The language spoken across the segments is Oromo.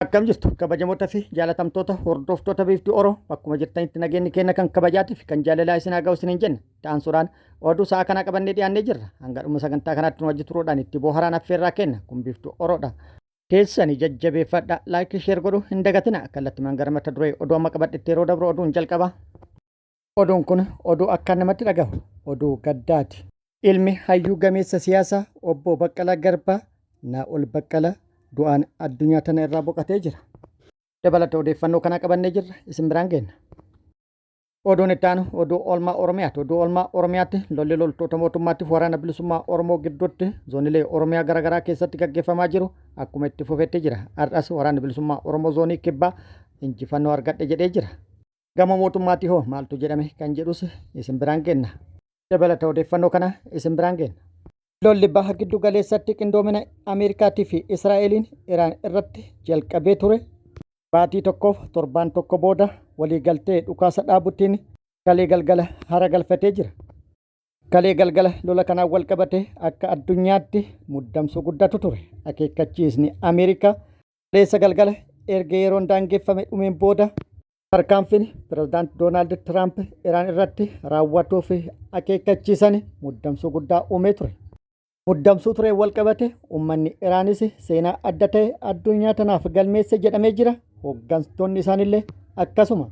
Akkam jirtu kabajamoota fi jaalatamtoota hordoftoota Biiftuu Oro, bakkuma jirtanitti nageenyi keenya kan kabajaatii fi kan jaalalaa isin haa ga'u isiniin jenna. Ta'ansuudhaan oduu sa'a kanaa qabannee dhiyaannee jirra. Hanga dhuma sagantaa kanaatti nu wajji turuudhaan itti booharaan affeerraa kenna. Kun Biiftuu Oroodha. Keessani jajjabeeffadha. Like, share godhuu hin dagatina. Kallattimaan gara mata duree oduu amma qabadhetti yeroo dabru oduun jalqaba. Oduun kun oduu akkaan namatti dhagahu, oduu gaddaati. Ilmi hayyuu gameessa siyaasaa Obbo Baqqalaa Garbaa, Naa'ol Baqqalaa du'aan addunyaa tana irraa boqatee jira. Dabalata odeeffannoo kanaa qabannee jirra, isin biraan geenna. Oduun itti aanu oduu oolmaa Oromiyaati. Oduu oolmaa Oromiyaatti lolli loltoota mootummaatiif waraana bilisummaa Oromoo gidduutti zoonilee Oromiyaa garaagaraa keessatti gaggeeffamaa jiru akkuma itti fufetti jira. Har'as waraanni bilisummaa Oromoo zoonii kibbaa injifannoo argadhe jedhee jira. Gama mootummaatii hoo maaltu jedhame kan jedhus isin biraan geenna. Dabalata odeeffannoo kana isin biraan geenna. Lolli baha giddu galeessatti qindoomina Ameerikaatii fi Israa'eliin Iraan irratti jalqabee ture. Baatii tokkoof torbaan tokko booda waliigaltee dhukaasa dhaabutiin kalee galgala hara galfatee jira. Kalee galgala lola kanaan walqabatee akka addunyaatti muddamsuu guddatu ture. Akeekkachiisni Ameerikaa kaleessa galgala erga yeroon daangeffame dhumeen booda tarkaanfiin Pirezidaant Doonaald Tiraamp Iraan irratti raawwatuuf akeekkachiisan muddamsuu guddaa uumee ture. Muddamsuu tureen walqabate uummanni Iraanis seenaa adda ta'e addunyaa tanaaf galmeesse jedhamee jira. Hooggantoonni isaanillee akkasuma.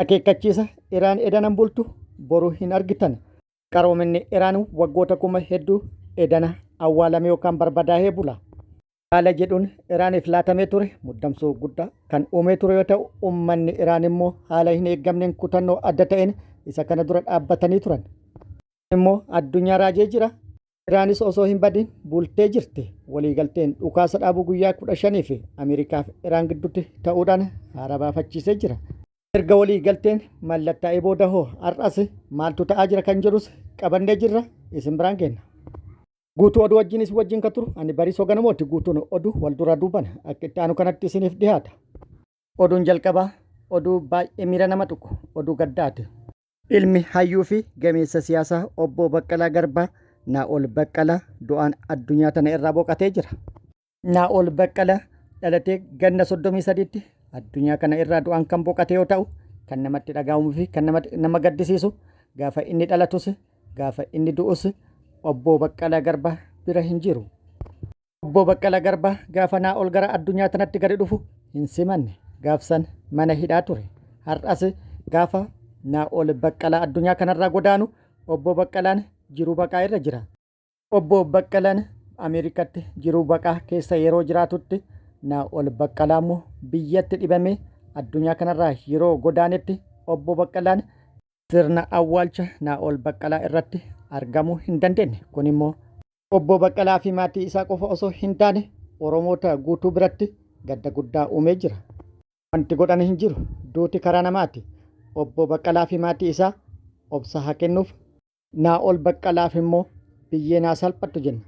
Akeekkachiisa Iraan edanan bultu boru hin argitan. Qaroominni Iraan waggoota kuma hedduu edana awwaalame yookaan barbadaahee bula. Haala jedhuun Iraaniif laatamee ture muddamsuu guddaa kan uumee ture yoo ta'u, uummanni Iraan immoo haala hin eeggamneen kutannoo adda ta'een isa kana dura dhaabbatanii turan. Immoo addunyaa raajee jira. Iraanis osoo hin badin bultee jirti. Waliigalteen dhukaasa dhaabuu guyyaa 15 fi Ameerikaa fi Iraan gidduutti ta'uudhaan haara baafachiisee jira. Erga waliigalteen mallattaa'ee booda hoo har'as maaltu ta'aa jira kan jedhus qabannee jirra, isin biraan geenna. Guutuu oduu wajjin isin wajjin kan turu ani Bariisoo Ganamooti. Guutuun oduu wal duraa duuban akka itti aanu kanatti isiniif dhiyaata. Oduun jalqabaa oduu baay'ee miira nama tuqu, oduu gaddaati. Ilmi hayyuu fi gameessa siyaasaa Obbo Baqqalaa Garbaa, Naa'ol Baqqalaa du'aan addunyaa tana irraa boqatee jira. Naa'ol Baqqalaa dhalatee ganna 33tti addunyaa kana irraa du'aan kan boqate yoo ta'u, kan namatti dhaga'amuu fi kan nama gaddisiisu gaafa inni dhalatus gaafa inni du'us Obbo Baqqalaa Garbaa bira hin jiru. Obbo Baqqalaa Garbaa gaafa Naa'ol gara addunyaa tanatti gadi dhufu hin simanne. Gaafsan mana hidhaa ture. Har'as gaafa Naa'ol Baqqalaa addunyaa kanarraa godaanu Obbo Baqqalaan jiruu baqaa irra jira. Obbo Baqqalaan Ameerikatti jiruu baqaa keessa yeroo jiraatutti Naa'ol Baqqalaa immoo biyyatti dhibamee addunyaa kanarraa yeroo godaanetti Obbo Baqqalaan sirna awwaalcha Naa'ol Baqqalaa irratti argamuu hin dandeenye. Kun immoo Obbo Baqqalaa fi maatii isaa qofa osoo hin taane Oromoota guutuu biratti gadda guddaa uumee jira. Wanti godhan hin jiru. Duuti karaa namaati. Obbo Baqqalaa fi maatii isaa obsa haa kennuuf. Naa'ol Baqqalaaf immoo biyyeen haa salphattu jenna.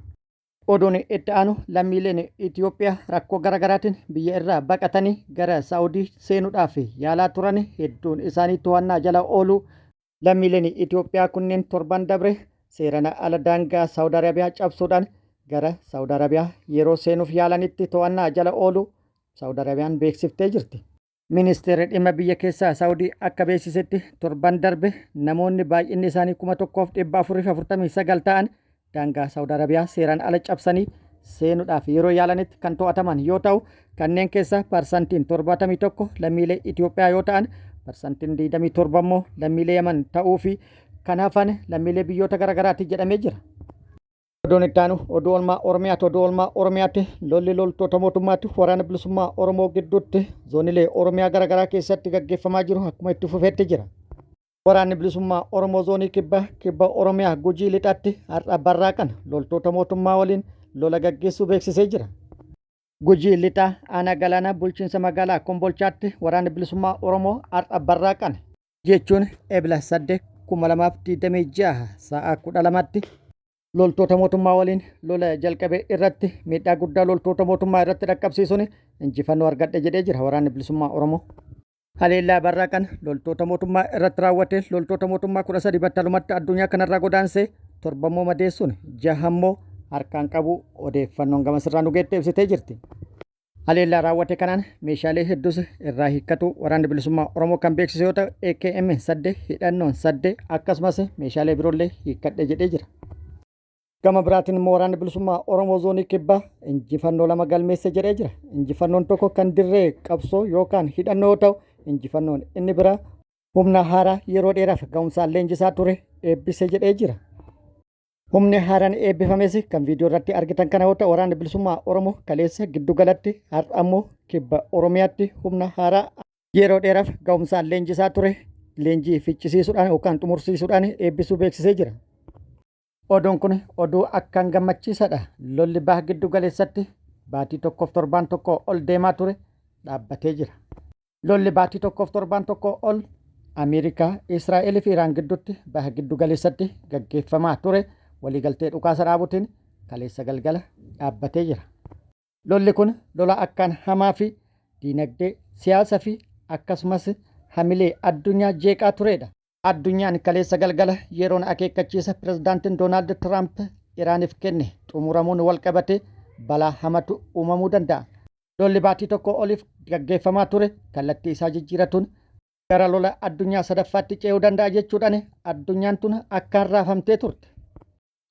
Oduun itti aanu lammiileen Itoophiyaa rakkoo gara garaatiin biyya irraa baqatanii gara Saa'udii seenuudhaaf yaalaa turan hedduun isaanii to'annaa jala ooluu. Lammiileen Itoophiyaa kunneen torban dabre seerana ala daangaa Saawud Arabiyaa cabsuudhaan gara Saawud Arabiyaa yeroo seenuuf yaalanitti to'annaa jala ooluu Saawud Arabiyaan beeksiftee jirti. Ministeerri dhimma biyya keessaa Saawudii akka beeksisetti torban darbe namoonni baay'inni isaanii 1449 ta'an daangaa Saawud Arabiyaa seeraan ala cabsanii seenuudhaaf yeroo yaalanitti kan to'ataman yoo ta'u, kanneen keessaa parsantiin 71 lammiilee Itoophiyaa yoo ta'an, parsantiin 27 immoo lammiilee Yaman ta'uu fi kan hafan lammiilee biyyoota garaagaraati jedhamee jira. Oduun itti aanu oduu oolmaa Oromiyaati. Oduu oolmaa Oromiyaatti lolli loltoota mootummaatti waraana bilisummaa Oromoo gidduutti zoonilee Oromiyaa garaagaraa keessatti gaggeeffamaa jiru akkuma itti fufeetti jira. Waraanni Bilisummaa Oromoo Zoonii Kibbaa Kibba Oromiyaa Gujii Lixaatti har'a barraaqan loltoota mootummaa waliin lola gaggeessuu beeksisee jira. Gujii Lixaa Aanaa Galaanaa bulchiinsa magaalaa Kombolchaatti Waraanni Bilisummaa Oromoo har'a barraaqan jechuun Ebla 8 2026 sa'a 12tti loltoota mootummaa waliin lola jalqabe irratti miidhaa guddaa loltoota mootummaa irratti dhaqqabsiisuun injifannoo argadhe jedhee jira Waraanni Bilisummaa Oromoo. Haleellaa barraaqan loltoota mootummaa irratti raawwate loltoota mootummaa 13 battalumatti addunyaa kanarraa godaansee, torbammoo madeessuun jahammoo harkaan qabu odeeffannoon gama sirraa nu geette ibsitee jirti. Haleellaa raawwate kanaan meeshaalee hedduus irraa hiikkatuu Waraanni Bilisummaa Oromoo kan beeksise yoo ta'u, AKM 8 hidhannoon 8 akkasumas meeshaalee biroollee hiikkadhe jedhee jira. Gama biraatiin immoo Waraanni Bilisummaa Oromoo Zoonii Kibbaa injifannoo lama galmeesse jedhee jira. Injifannoon tokko kan dirree qabsoo yookaan hidhannoo yoo ta'u, injifannoon inni biraa humna haaraa yeroo dheeraaf ga'umsaan leenjisaa ture eebbise jedhee jira. Humni haaraan eebbifames kan viidiyoo irratti argitan kana yoo ta'u, Waraanni Bilisummaa Oromoo kaleessa giddu galatti, har'a ammoo kibba Oromiyaatti humna haaraa yeroo dheeraaf ga'umsaan leenjisaa ture leenjii ficcisiisuudhaan yookaan xumursiisuudhaan eebbisuu beeksisee jira. Oduun kun oduu akkaan gammachiisaadha. Lolli baha giddu galeessatti baatii tokkoof torbaan tokko ol deemaa ture dhaabbatee jira. Lolli baatii tokkoof torbaan tokko ol Ameerikaa, Israa'el fi Iraan gidduutti baha giddu galeessatti gaggeeffamaa ture waliigaltee dhukaasa dhaabuutiin kaleessa galgala dhaabbatee jira. Lolli kun lola akkaan hamaa fi diinagdee, siyaasa fi akkasumas hamilee addunyaa jeeqaa turedha. Addunyaan kaleessa galgala yeroon akeekkachiisa Pirezidaantiin Doonaald Tiraamp Iraaniif kenne xumuramuun walqabatee balaa hamatu uumamuu danda'a. Lolli baatii tokkoo oliif gaggeeffamaa ture kallattii isaa jijjiiratuun gara lola addunyaa sadaffaatti ce'uu danda'a jechuudhaan addunyaan tun akkaan raafamtee turte.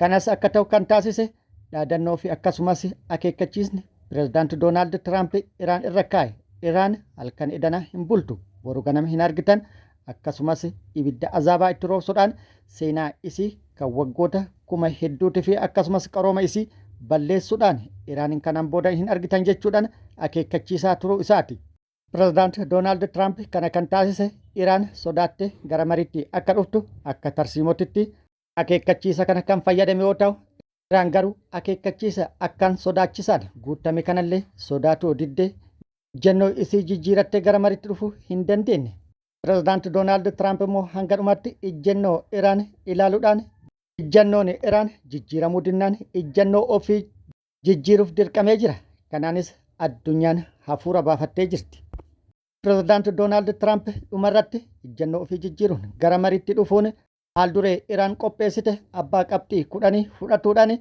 Kanas akka ta'u kan taasise dhaadannoo fi akkasumas akeekkachiisni Pirezidaanti Doonaald Tiraamp Iraan irra kaa'e. Iraan halkan edana hin bultu, boru ganama hin argitan, akkasumas ibidda azaabaa itti roobsuudhaan seenaa isii kan waggoota kuma hedduutii fi akkasumas qarooma isii balleessuudhaan Iraanin kanaan booda hin argitan jechuudhaan akeekkachiisaa turuu isaati. Pirezidaant Doonaald Tiraamp kana kan taasise Iraan sodaattee gara mariitti akka dhuftu akka tarsiimootitti akeekkachiisa kana kan fayyadame yoo ta'u, Iraan garuu akeekkachiisa akkaan sodaachisaan guuttame kanallee sodaatuu diddee ejjennoo isii jijjiirattee gara mariitti dhufuu hin dandeenne. Pirezidaant Doonaald Tiraamp immoo hanga dhumaatti ejjennoo Iraan ilaaluudhaan ejjennoon Iraan jijjiiramuu dinnaan ejjennoo ofii jijjiiruuf dirqamee jira. Kanaanis addunyaan hafuura baafattee jirti. Pirezidaant Doonaald Tiraamp dhumarratti ejjennoo ofii jijjiiruun gara mariitti dhufuun haal-duree Iraan qopheessite abbaa qabxii kudhanii fudhatuudhaan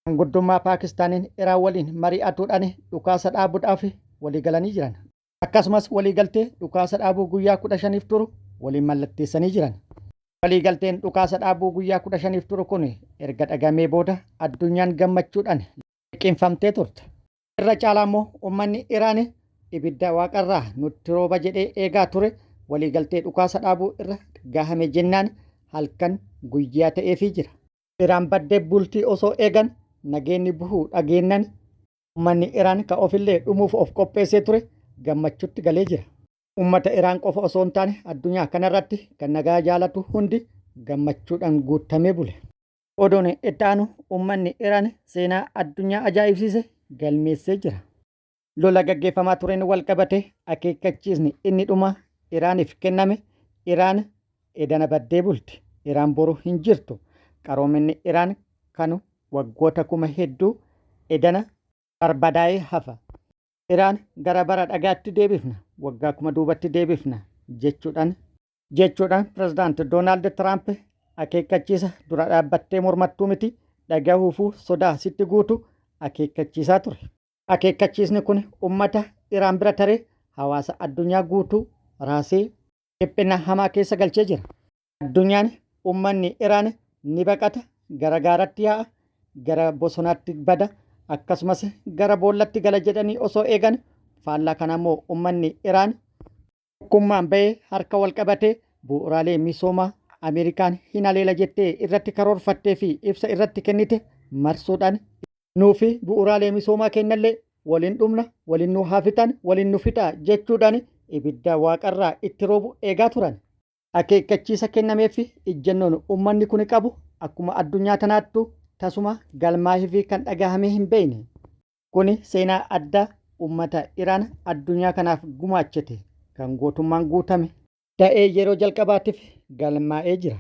manguddummaa Paakistaaniin Iraan waliin mari'atuudhaan dhukaasa dhaabuudhaaf waliigalanii jiran. Akkasumas waliigaltee dhukaasa dhaabuu guyyaa 15f turu waliin mallatteessanii jiran. Waliigalteen dhukaasa dhaabuu guyyaa 15f turu kun erga dhagamee booda addunyaan gammachuudhaan liqimfamtee turte. Irra caalaa immoo uummanni Iraan ibidda waaqarraa nutti rooba jedhee eegaa ture waliigaltee dhukaasa dhaabuu irra gahame jennaan halkan guyyaa ta'eefii jira. Iraan baddee bultii osoo eegan nageenni buhuu dhageennan uummanni Iraan ka ofillee dhumuuf of qopheessee ture gammachutti galee jira. Uummata Iraan qofa osoo hin taane addunyaa kanarratti kan nagaa jaalatu hundi gammachuudhaan guuttamee bule. Oduun itti aanu uummanni Iraan seenaa addunyaa ajaa'ibsiise galmeessee jira. Lola gaggeeffamaa tureen walqabatee akeekkachiisni inni dhumaa Iraaniif kenname Iraan edana baddee bulti. Iraan boru hin jirtu. Qaroominni Iraan kanu waggoota kuma hedduu edana barbadaa'ee hafa. Iraan gara bara dhagaatti deebifna, waggaa kuma duubatti deebifna jechuudhaan jechuudhaan Pirezidaant Doonaald Tiraamp akeekkachiisa dura dhaabbattee mormattuu miti dhagahuufuu sodaa sitti guutu akeekkachiisaa ture. Akeekkachiisni kun ummata Iraan bira taree hawaasa addunyaa guutuu raasee dhiphina hamaa keessa galchee jira. Addunyaan ummanni Iraan ni baqata, gara gaaratti yaa'a, gara bosonaatti bada, akkasumas gara boollatti gala jedhanii osoo eegan faallaa kana immoo ummanni Iraan tokkummaan ba'ee harka wal qabatee bu'uuraalee misoomaa Ameerikaan hin haleela jettee irratti karoorfattee fi ibsa irratti kennite marsuudhaan nuu fi bu'uuraalee misoomaa kennallee waliin dhumna, waliin nu haa fixan, waliin nu fixaa jechuudhaan ibidda waaqarraa itti roobu eegaa turan. Akeekkachiisa kennamee fi ijjannoon uummanni kuni qabu akkuma addunyaa tanaattuu tasuma galmaahee fi kan dhagahamee hin beekne. Kuni seenaa addaa ummata Iraan addunyaa kanaaf gumaachete kan gootummaan guutame ta'ee yeroo jalqabaatiif galmaa'ee jira.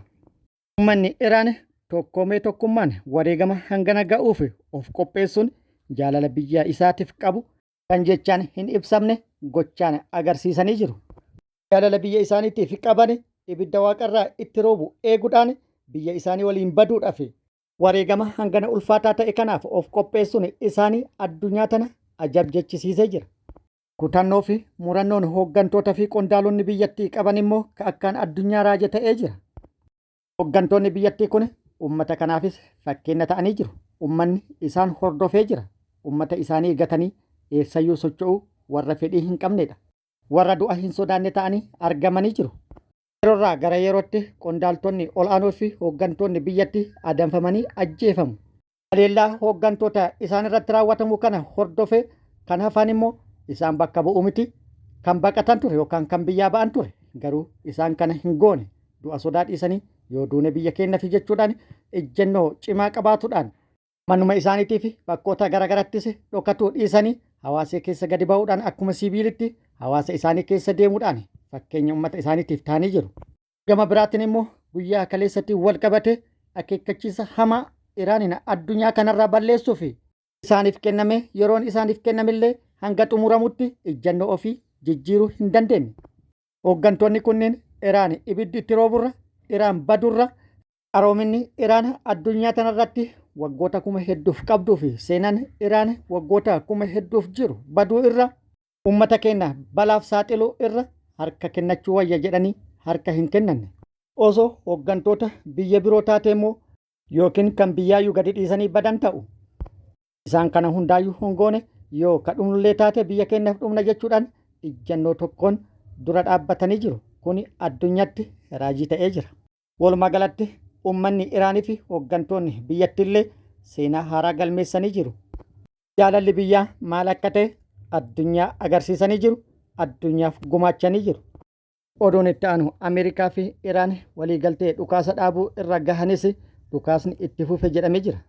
Ummanni Iraan tokkoomee tokkummaan wareegama hangana ga'uuf of qopheessuun jaalala biyya isaatiif qabu kan jechaan hin ibsamne gochaan agarsiisanii jiru. Jaalala biyya isaaniitiif qaban ibidda waaqarraa itti roobu eeguudhaan biyya isaanii waliin baduudhaaf Wareegama hangana ulfaataa ta'e kanaaf of qopheessuun isaanii addunyaa tana ajab jechisiisee jira. Kutannoo fi murannoon hooggantoota fi qondaalonni biyyattii qaban immoo ka akkaan addunyaa raaje ta'ee jira. Hooggantoonni biyyattii kun uummata kanaafis fakkeenya ta'anii jiru. Uummanni isaan hordofee jira. Uummata isaanii gatanii eessayyuu socho'uu warra fedhii hin qabnedha. Warra du'a hin sodaanne ta'anii argamanii jiru. Yeroorraa gara yerootti qondaaltonni ol'aanoo fi hooggantoonni biyyattii adamfamanii ajjeefamu. Haleellaa hooggantoota isaan irratti raawwatamu kana hordofee kan hafan immoo isaan bakka bu'u miti, kan baqatan ture yookaan kan biyyaa ba'an ture. Garuu isaan kana hin goone. Du'a sodaa dhiisanii yoo duune biyya keenyafi jechuudhaan ejjennoo cimaa qabaatuudhaan manuma isaaniitii fi bakkoota garagarattis dhokatuu dhiisanii hawaasa keessa gadi ba'uudhaan akkuma sibiilitti hawaasa isaanii keessa deemuudhaan fakkeenya uummata isaaniitiif ta'anii jiru. Gama biraatiin immoo guyyaa kaleessatti wal qabate akeekkachiisa hamaa Iraaniin addunyaa kanarraa balleessuu fi isaaniif kenname yeroon isaaniif kennamillee hanga xumuramutti ejjennoo ofii jijjiiruu hin dandeenye. Hooggantoonni kunneen Iraan ibiddi itti rooburra, Iraan badurra, qaroominni Iraan addunyaa tanarratti waggoota 8000f qabduu fi seenaan Iraan waggoota 8000f jiru baduu irra uummata keenya balaaf saaxiluu irra harka kennachuu wayya jedhanii harka hin kennanne. Osoo hooggantoota biyya biroo taate immoo yookiin kan biyyaayyuu gadi dhiisanii badan ta'u. Isaan kana hundaayyuu hin goone, yoo ka dhumnullee taate biyya keenyaaf dhumna jechuudhaan ijjannoo tokkoon dura dhaabbatanii jiru. Kuni addunyatti raajii ta'ee jira. Walumaa galatti uummanni Iraanii fi hooggantoonni biyyattiillee seenaa haaraa galmeessanii jiru. Jaalalli biyyaa maal akka ta'e addunyaa agarsiisanii jiru. Addunyaaf gumaachanii jiru. Oduun itti aanu Ameerikaa fi Iraan waliigaltee dhukaasa dhaabuu irra gahanis dhukaasni itti fufe jedhamee jira.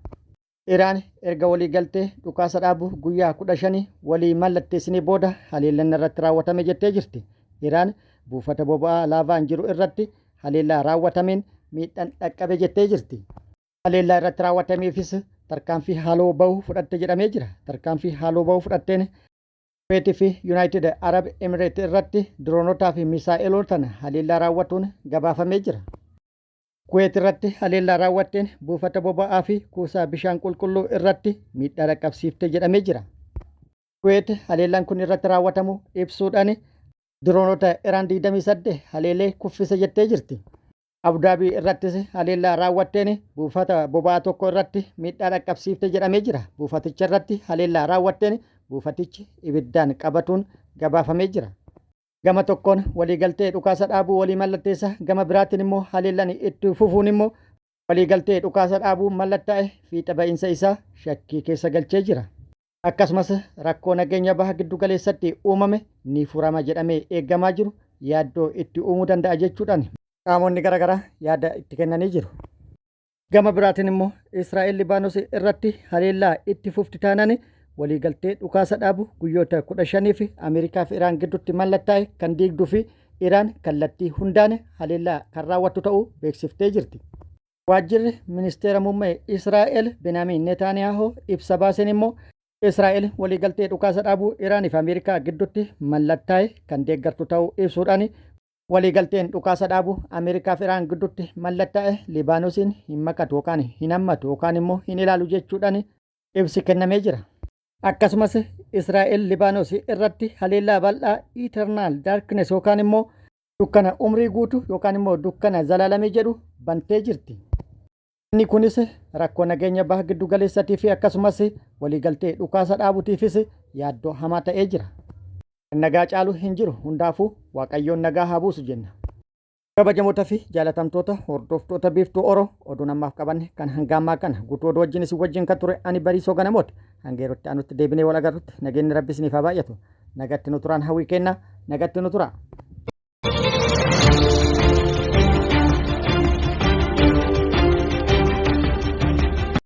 Iraan erga waliigaltee dhukaasa dhaabuu guyyaa 15 walii mallatteessinee booda haleellaan irratti raawwatame jettee jirti. Iraan buufata boba'aa Laavaan jiru irratti haleellaa raawwatameen miidhaan dhaqqabe jettee jirti. Haleellaa irratti raawwatameefis tarkaanfii haaloo bahuu fudhatte jedhamee jira. Tarkaanfii haaloo bahuu fudhatteen Kuweetii fi Yuunaayitid Arab Emireet irratti diroonotaa fi misaa'elootaan haleellaa raawwatuun gabaafamee jira. Kuweet irratti haleellaa raawwatteen buufata boba'aa fi kuusaa bishaan qulqulluu irratti miidhaa dhaqqabsiifte jedhamee jira. Kuweet haleellaan kun irratti raawwatamu ibsuudhaan diroonota Iraan 28 haleelee kuffise jettee jirti. Abudaabii irrattis haleellaa raawwatteen buufata boba'aa tokko irratti miidhaa dhaqqabsiifte jedhamee jira. Buufaticha irratti haleellaa raawwatteen buufatichi ibiddaan qabatuun gabaafamee jira. Gama tokkoon waliigaltee dhukaasa dhaabuu walii mallatteessa, gama biraatiin immoo haleellaan itti fufuun immoo waliigaltee dhukaasa dhaabuu mallattaa'e fiixa ba'iinsa isaa shakkii keessa galchee jira. Akkasumas rakkoo nageenya baha giddu galeessatti uumame ni furama jedhamee eegamaa jiru yaaddoo itti uumuu danda'a jechuudhaan qaamonni garaagaraa yaada itti kennanii jiru. Gama biraatiin immoo Israa'el Libaanos irratti haleellaa itti fufti taanaan waliigaltee dhukaasa dhaabu guyyoota 15f Ameerikaa fi Iraan gidduutti mallattaa'e kan diigduu fi Iraan kallattii hundaan haleellaa kan raawwattu ta'uu beeksiftee jirti. Waajjirri ministeera muummee Israa'el Benaamin Netaaniyaahoo ibsa baaseen immoo Israa'el waliigaltee dhukaasa dhaabuu Iraanii fi Ameerikaa gidduutti mallattaa'e kan deeggartu ta'uu ibsuudhaan, waliigalteen dhukaasa dhaabuu Ameerikaa fi Iraan gidduutti mallattaa'e Libaanosiin hin maqatu yookaan hin hammatu yookaan immoo hin ilaalu jechuudhaan ibsi kennamee jira. Akkasumas Israa'el Libaanos irratti haleellaa bal'aa Eternal Darkness yookaan immoo dukkana umrii guutuu yookaan immoo dukkana zalaalamii jedhu bantee jirti. Inni kunis rakkoo nageenya baha giddu galeessatii fi akkasumas waliigaltee dhukaasa dhaabutiifis yaaddoo hamaa ta'ee jira. Kan nagaa caalu hin jiru, hundaafuu Waaqayyoon nagaa haa buusu jenna. Kabajamoota fi jaalatamtoota hordoftoota Biiftuu Oro, oduun ammaaf qabanne kan hanga ammaa kana. Guutuu oduu wajjin isin wajjin kan ture ani Bariisoo Ganamooti. Hanga yerootti aanutti deebinee wal agarrutti nageenyi Rabbi isiniif haa baay'atu. Nagatti nu turaan hawwii kenna. Nagatti nu tura.